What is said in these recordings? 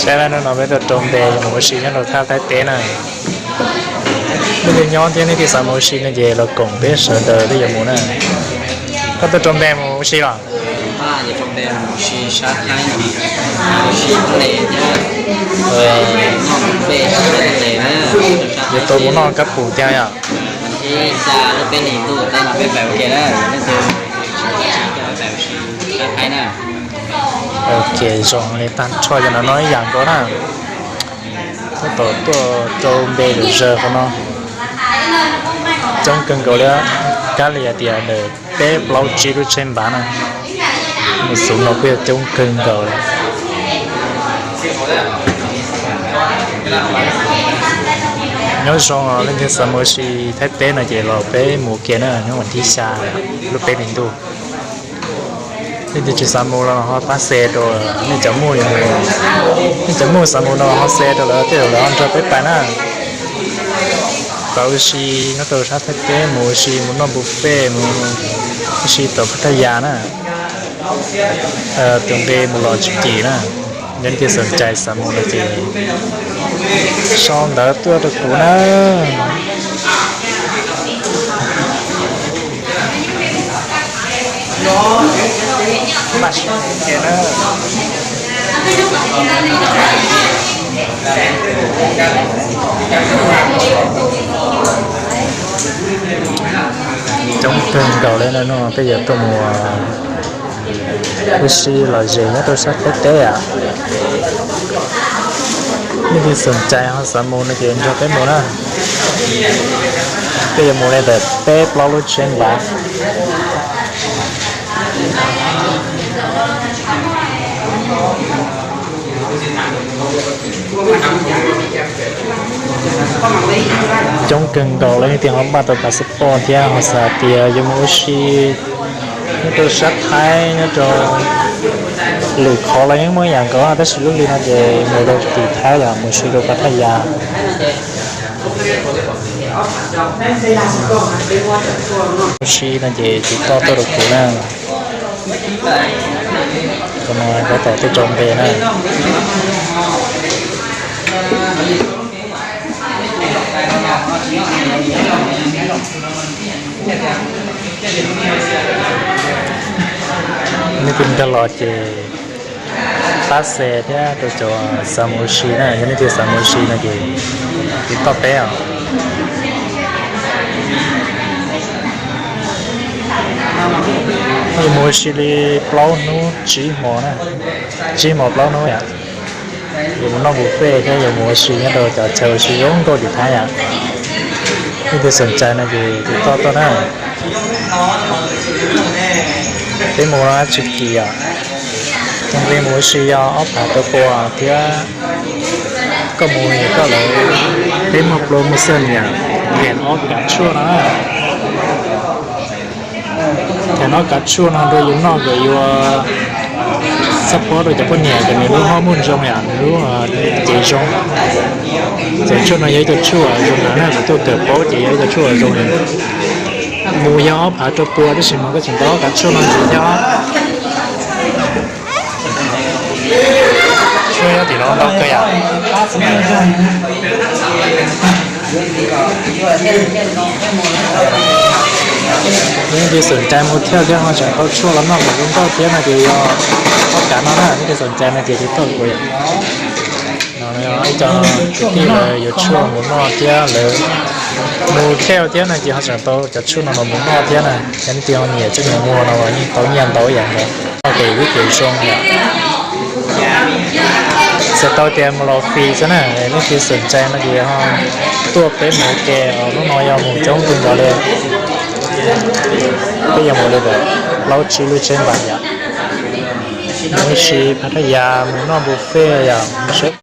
Saib na, hnub no peb tuaj rau npe yuav mus ua si nyob rau thaj Thaib teb na. Nej twg nyob thiab nej twg xav mus ua si no ces los koom peb sawv daws thiaj yuav mus na. Koj tuaj rau npe mus ua si los? Yuav tau mus noj kab pum tiag yom. Ok, zoo li tag nrho yog no no ib yam nkaus na. Tab tom tuaj rau npe lawm, zaws qhov no coob kawg nkaus li, kab li hais tias ntawm peb plaub tsib lub tsheb npav na. Mus xub no kuj yog coob kawg nkaus li. Nyob zoo leej twg xav mus ua si Thaib teb no ces los peb mus ua ke na, hnub vas thib xya lub peb hlis ntuj. Leej twg tsis xav mus los ho pab xe rau, nej cov muaj, nej cov muaj xav mus no ho xe rau lawv, tej zaum lawv ho nrog peb pais na. Pab ua si nyob rau sab Thaib teb, mus ua si mus noj buffet, mus ua si tom Pha Thaj Yas na. Tus npe mus los tsis kim na. Yog leej twg xoom cai xav mus no ces sau ntawv tuaj rau kuv na. Coob kawg nkaus li no, peb yuav tuaj mus ua si lom zem nyob rau sab Thaib teb am. Nej twg xoom cai ho xav mus no ces nrog peb mus na. Peb yuav mus li ntawm peb plaub lub tsheb npav. Coob kawg nkaus li, leej twg ho npaj tau passport thiab ho xav tias yuav mus ua si nyob rau sab Thaib, nyob rau lwm qhov los yeej muaj ib yam nkaus, tab sis lub hli no ces mus rau tim Thaib yom, mus si rau Pha Thaj Yas. Mus si no ces tiv toj tuaj rau kuv na. Qhov no tab tom tuaj rau npe na. Nej twg nrog los ces pab xe thiab rau cov xav mus ua si na, yog nej twg xav mus ua si no ces tiv toj peb os. Yuav mus ua si li plaub hnub tsib hmo na, tsib hmo plaub hnub yom. Yuav mus noj buffet thiab yuav mus ua si nyob rau cov chaw ua si zoo nkauj tim Thaib yom. Nej twg xoom cai no ces tiv toj tuaj na. Peb mus no tsis kim yom. Tus npe mus ua si yog ob phav rau pua thiab. Koj mus yog koj lawv, peb muaj promotion yom, thaiv ob kav tshuaj no. Thaiv ob kav tshuaj no rau yus noj kom yuav support rau cov poj niam kom nws lub hormone zoo yom, nws lub cev zoo. Cov tshuaj no yog ib co tshuaj zoo heev na, kuv tuaj kawm paub ces yog ib co tshuaj zoo heev. Mus yog ob phav rau pua tab sis mas koj tseem tau ob kav tshuaj no ntxiv thiab. Tshuaj nyob tim no ntau kawg yom. Leej twg xoom cai mus thiab thiab ho tseem tau tshuaj los noj kom zoo nkauj thiab no ces yog ob kav no na, leej twg xoom cai no ces tiv toj kuv yom. No ib co kwv tij lawv yuav tshuaj mus noj thiab lawv mus thiaj thiab no ces ho tseem tau cov tshuaj no los mus noj thiab na. Yog leej twg ho nyiam tshuaj nyiam muag no los yeej tau nyiaj ntau ib yam nkaus. Noj ces ib ces zoo yom. Txhais tau tias mus los free xwb na, leej twg xoom cai no ces ho tuaj peb mus ua ke, hnub no yog mus coob kawg nkaus li. Peb yog mus li ntawm plaub tsib lub tsheb npav yom. Mus ua si Pha Thaj Yas, mus noj buffet yom, mus seb.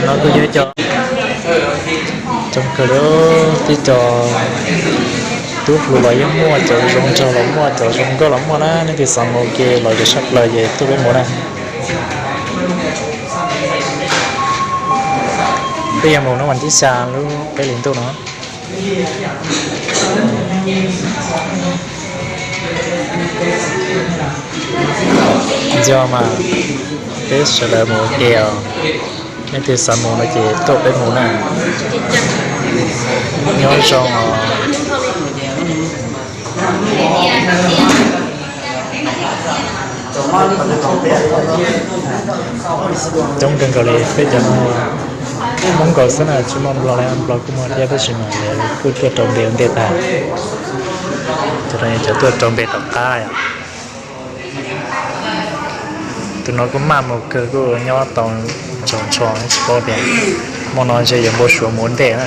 No kuj yog cov coob kawg li, tib co tub hluas los yeej muaj, cov zoo nraug los muaj, cov zoo nkauj los muaj na, leej twg xav mus ua ke los yog sab plaws ces tuaj peb mus na. Peb yuav mus hnub vas thib xya lub peb hlis ntuj no. Yog mas, peb sawv daws mus ua ke os. Leej twg xav mus no ces tuaj peb mus na. Nyob zoo os. Coob kawg nkaus li peb cov Hmoob nkaus xwb na, tsis muaj Nplog li, Nplog kuj muaj thiab tab sis mas lawv kuj tuaj rau npe ua ntej tag. Cov no yog cov tuaj rau npe tom qab yom. Tus no kuj maj mus kawg, kuj nyob tau ntshaus ntsho tsis paub tias hmo no ntshe yuav npau suav mus ua ntej na.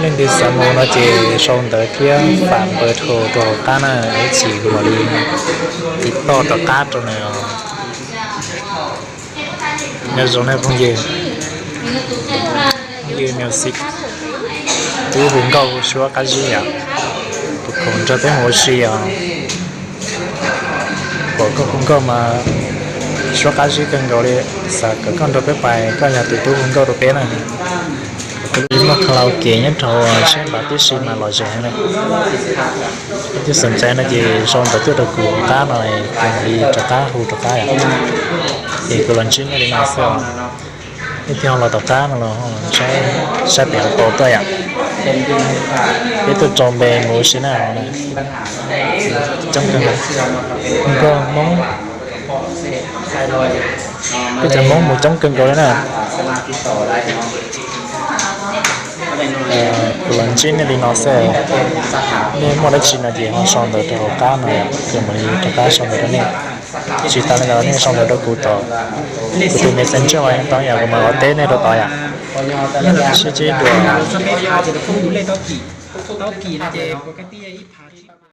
Leej twg xav mus no ces sau ntawv thiab faem npawb rau rau hauv qab na, ib chim mam li tiv toj rov qab rau nws os. Nyob zoo nej phooj ywg, phooj ywg Music, tub hu nkauj suab qab zib yom, tus khoom nrog peb mus ua si os. Pom koj hu nkauj mas suab qab zib kawg nkaus li, xav kom koj nrog peb pais, koj yog tus tub hu nkauj rau peb na. Kuv muaj karaoke nyob rau sab nraud tib si mas lom zem heev na. Leej twg xom ncai no ces sau ntawv tuaj rau kuv qab no, kuv mam li rov qab hu rov qab yom. Ces kuv los ntsib nej li no xwb os. Nej thiaj ho los tom qab no los saib pem hauv paus tuaj yom. Peb tuaj rau npe mus ua si na. Coob kawg, nkauj Hmoob, peb cov Hmoob mus coob kawg nkaus li na. Kuv los ntsib nej li no xwb. Nej muaj dab tsi no ces ho sau ntawv rau hauv qab no, kuv mam li rov qab sau ntawv rau nej. Tsis tas li ntawd nej sau ntawv rau kuv tom kuv tus Messenger mas yeej tau yom, kuv mam los teb nej rau tod yom. Sib ntsib dua.